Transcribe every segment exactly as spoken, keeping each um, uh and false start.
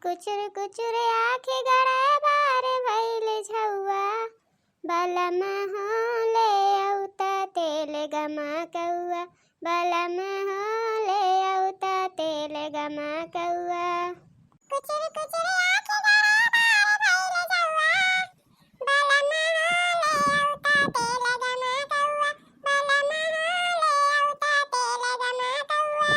कुचुर कुचुर आँखि गड़े बार भइल झउआ, बलम हो ले अउता तेल गमकउआ, बलम हो ले अउता तेल गमकउआ। कुचुर कुचुर आँखि गड़े बार भइल झउआ, बलम हो ले अउता तेल गमकउआ, बलम हो ले अउता तेल गमकउआ।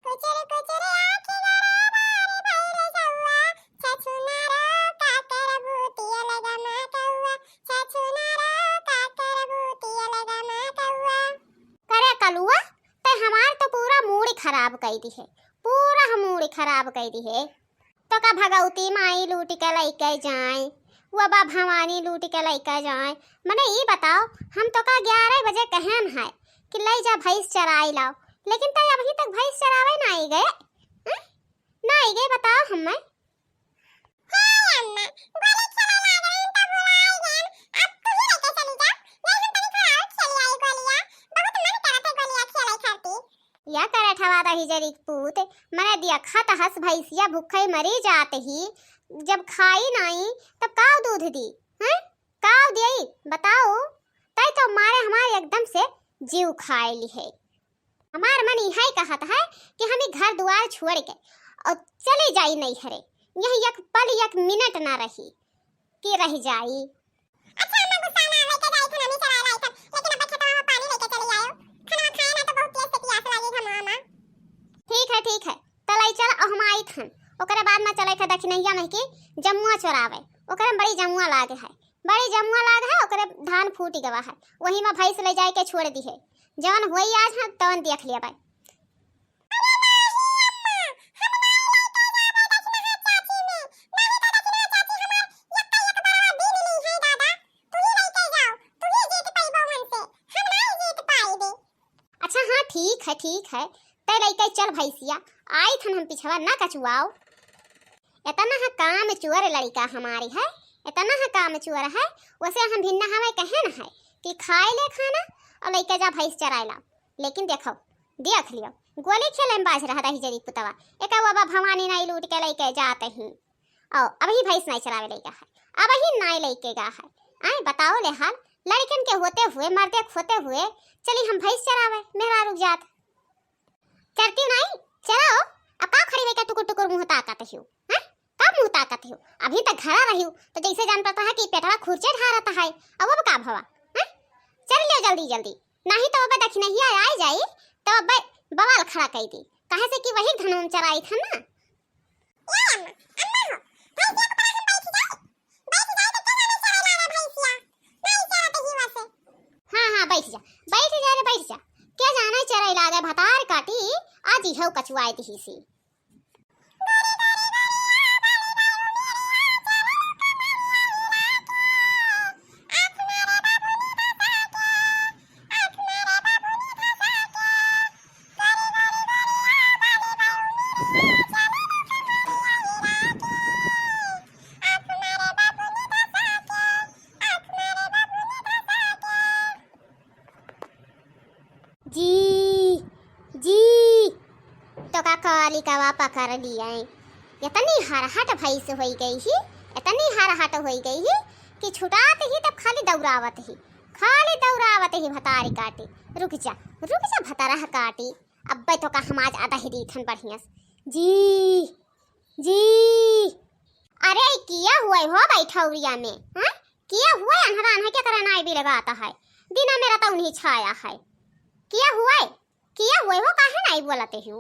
कुचुर कुचुर आँखि गड़े बार भइल झउआ, छछुनरो का करबू तेल गमकउआ, छछुनरो का करबू तेल गमकउआ। करे कलुआ, तै हमार तो पूरा मूड खराब कइ दिहे, पूरा मूड खराब कइ दिहे। तोका भगवती माई लूटि के लइके जाए, वो बा भवानी लूटि के लइके जाए। मने ई बताओ, हम तोका ग्यारह बजे कहेन है कि लइ जा भइँस चराइ लाओ, लेकिन तै अबहीं तक भइँस चरावइ नाहीं गए, हैं? नाहीं गए, बताओ हम्मे। हे अम्मा, गोली खेले लाग रही तो भुलाइ गएन, अब तू ही लइके चली जा, ले हम तनी थोड़ा और खेलि आई गोलिया, बहुत मन करत है गोलिया खेले खातिर। या करत हवा दहिजरी क पूत, मने देखत हस भइँसिया भुखइ मरी जात ही, जब खाई नाहीं तब काउ दूध दी, हैं? काउ देई बताओ? तै तो मारे हमार एकदम से जीव खाइ लिहे। हमार मन इहइ कहत है कि हम ई घर दुआर छोड़ि के अउर चली जाई नइहरे, यहीं एक पल एक मिनट ना रही कि रहि जाई। अच्छा अम्मा, गुस्सा ना आवे के जाई, खाना नहीं चला लाई सब, लेकिन अब खेतवा में पानी लेके चली आयो, खाना खाए ना तो बहुत तेज से प्यास लागी घमवा में। ठीक है, ठीक है, त लइ चल, अउर हम आइत हन, ओकरे बाद में चले के दखिनहिया में की जमुआ चोरावे, ओकरे में बड़ी जमुआ लागे है, बड़ी जमुआ लाग है, ओकरे धान फूटि गवा है, वही में भइँस लइ जाइके छोड़ि दिहे, जवन होई आज हम तवन देख लेबै। अरे नाही अम्मा, हम नाही लइके जाबे दखिनहा चाची में, नाही तो दखिनहा चाची हमार यक्का एक बरवा बीन ली है दादा, तू ही लइके जाओ, तू ही जीत पइबो हमसे, हम नाही जीत पाइबे। अच्छा हाँ, ठीक है, ठीक है, तै लइके चल भइँसिया, आइत हन हम पिछवा, ना कचुआओ। एतना ह काम चोर लड़िका हमारी है, एतना ह काम चोर है, वसे हम भिन्ना हमें कहे न है कि खाए ले खाना अउर लइके जा भइँस चराए ला। लेकिन देखो, देख लियो, गोली खेले में बाझ रहा दहिजरी पुतवा, एका वो बा भवानी नाई लूटि के लइके जात ही, अउर अबहीं भइँस नाई चरावे लइका है, अबहीं नाई लइके गा है। आए बताओ ले हाल, लड़िकन के होते हुए, मर्दे के होते हुए, चली हम भइँस चरावे मेहरारू के जात। चरतिउ नाई, चलो, अब का खड़ी होइके टुकुर टुकुर मुँह ताकत हिउ, हैं? का मुँह ताकत हिउ? अभी तक घरा रहिउ, तो जइसे जान पड़त है कि पेटवा खुरचे ढारत है, अब, अब का भवा, हैं? चल लियो जल्दी जल्दी, नाही तो अब दखिनहिया आइ जाई, तो अब बवाल खड़ा कइ दी, काहे से कि वही धनवा में चराइत है ना। ए अम्मा, अम्मा हो, भैंसिया के ऊपर हम बैठ जाई? बैठ जाई तो के जाने चरे लागे भैंसिया? नहीं चरत ही वसे। हाँ, हाँ, बैठ जा, बैठ जा रे, बैठ जा। के जाने चरे लागे भतार काटी, आज इहो कचुआए दिही सी। जी, जी, तो का कालिकवा पकड़ लिया। इतनी हरहट भैंस होई गई ही, इतनी हरहट होई गई ही कि छुटात ही तब खाली दौड़ावत ही, खाली दौड़ावत ही भतारी काटी। रुक जा, रुक जा भतारह काटी, अब्बे तो का हम आज अदह दीथन बढ़िया से। जी, जी। अरे, किया हुए हो बैठौरिया में, हाँ? किया हुए अन्हरा अन्हे के तरह नाई भी लगाता है। दिना में रहता उन्हीं छाया है। किया हुए, किया हुए हो, काहे नाई बोलते हो?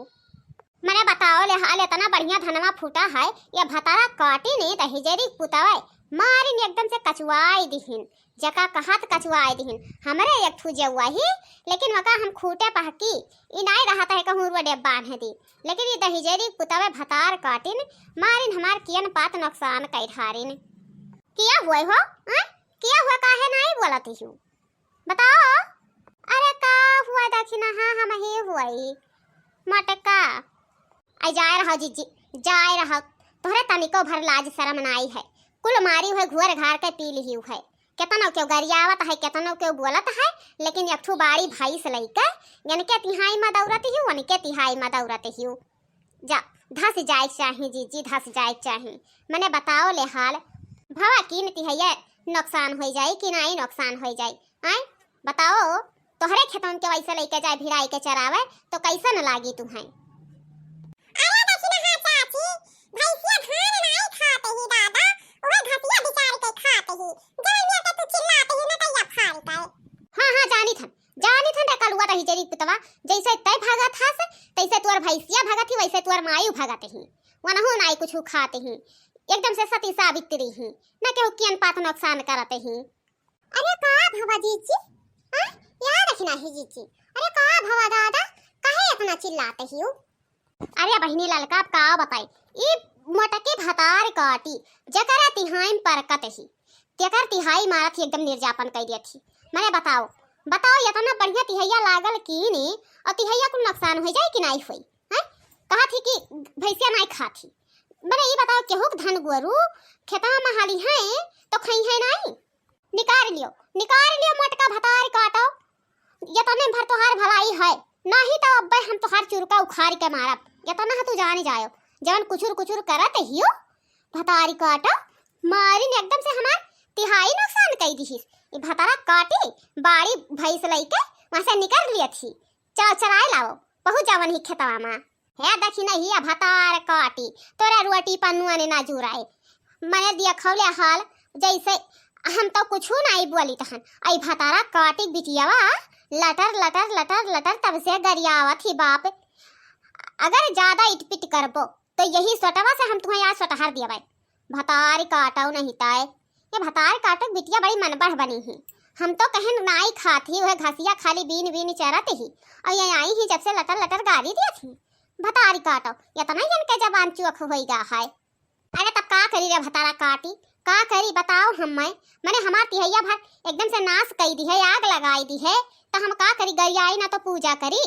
मने बताओ ले हाल, इतना बढ़िया धनवा फूटा है, ये भतारा काटी ने दहिजरी पुतवे, मारिन एकदम से कचुआई दिहिन। जका कहत कचुआए दिहिन। हमरे एक ठू जउआ ही, लेकिन वका हम खूटे पहकी, ई नाई रहत है कहूँ रोडे बांध दी। लेकिन ई दहिजरी पुतवे भतार काटिन, मारिन हमार कियन पात नुकसान कइ ढारिन। किया हुए हो, हैं? किया हुआ, काहे नाई बोलत ही? बताओ। अरे का हुआ दखिनहा, हम ही हुई। मटका। आई जाए रहो जीजी, जाए रहो। तोहरे तनिको भर लाज शरम नाई है। कुल मारी हुए घुअर घार के पी लिही है। केतनो केहू गरियावत है, केतनो केहू बोलत है, लेकिन एक ठू बाड़ी भैंस लइके, इनके तिहाई में दौड़त ही, उनके तिहाई में दौड़त ही। जा, धस जाए के चाही जीजी, धस जाए के चाही। मने बताओ ले हाल, भवा कीन तिहैया नुकसान होइ जाई कि नाई नुकसान होइ जाई? आय बताओ, तोहरे खेतवन के वैसे लइके जाए भिड़ाई के चरावे तो कैसन लागी तुहैं? अरे देखी ना, हाँ चाची, भैंसिया धान नाई खात ही दादा, उहे घसिया बिचार के खात ही, जवन मिया के तू चिल्लात ही ना तैया फाड़ के। हाँ, हाँ, जानित हन, जानित हन रे कलुआ रही जरी पुतवा, जैसे तै भागत हस, तैसे तोर भैंसिया भागत ही, वैसे तोर मायू भागत ही, वनहु नाई कुछ खात ही, एकदम से सती सावित्री ही, न केहू कियन पात नुकसान करत ही। अरे का भवा जीजी? आ? या देखी नाही जीजी। अरे का भवा दादा? काहे इतना चिल्लात हियो? अरे बहिनी ललका, अब का बताई? ई मोटकी भतार काटी, जेकरा तिहाई में परकत ही, तेकर तिहाई मारत ही, एकदम निर्जापन कइ देत ही। मने बताओ, बताओ, इतना बढ़िया तिहैया लागल कीनी, और तिहैया कुल नुकसान होइ जाई कि नाई होई? हैं? कहत ही कि भैंसिया नाई खात ही। मने ई बताओ, केहू के धन गोरू खेतवा में हाली हैं, तो खइहैं नाई? निकार लियो, निकार लियो मोटका भतार काटो। यतने भर तोहार भलाई है, नाही तो अब्बे हम तोहार चुरका उखाड़ के मारब। यतना ह तू जानी जायो, जवन कुचुर कुचुर करत हियो, भतारी काटो, मारिन एकदम से हमार तिहाई नुकसान कइ दिहिस। ई भतारा काटी, बाड़ी भैंस लइके वहाँ से निकर लियत ही। चल चराए लाओ, पहुँच जावन ही खेतवा मा। हे देखी नहीं, ये भतार काटी, तोरा रोटी पर नून ना जुराए। मने दिया खौले हाल, जैसे हम तो कुछ नाई बोली तहन। आई भतारा काटी बिटियावा लटर, लटर, लटर, लटर तब से गरियावत ही बाप। अगर ज्यादा इटपिट करबो, तो यही सोटवा से हम तुहें आज सोटहर दियबै। भतारी काटो नहीं ताए। ये भतारी काटो बिटिया बड़ी मनबढ़ बनी ही। हम तो कहेन नाई खात ही, वह घसिया खाली बीन बीन चरत ही। और ये आई ही जब से लटर लटर गारी दियत ही। भतारी काटो, इतना ही इनके जबान चोख होई गा है। अरे तब का करी रे भतारा काटी, का करी बताओ हम मैं? मने हमार तिहैया भर एकदम से नाश कई दी है, आग लगाई दी है, तो हम का करी? गरियाई ना तो पूजा करी।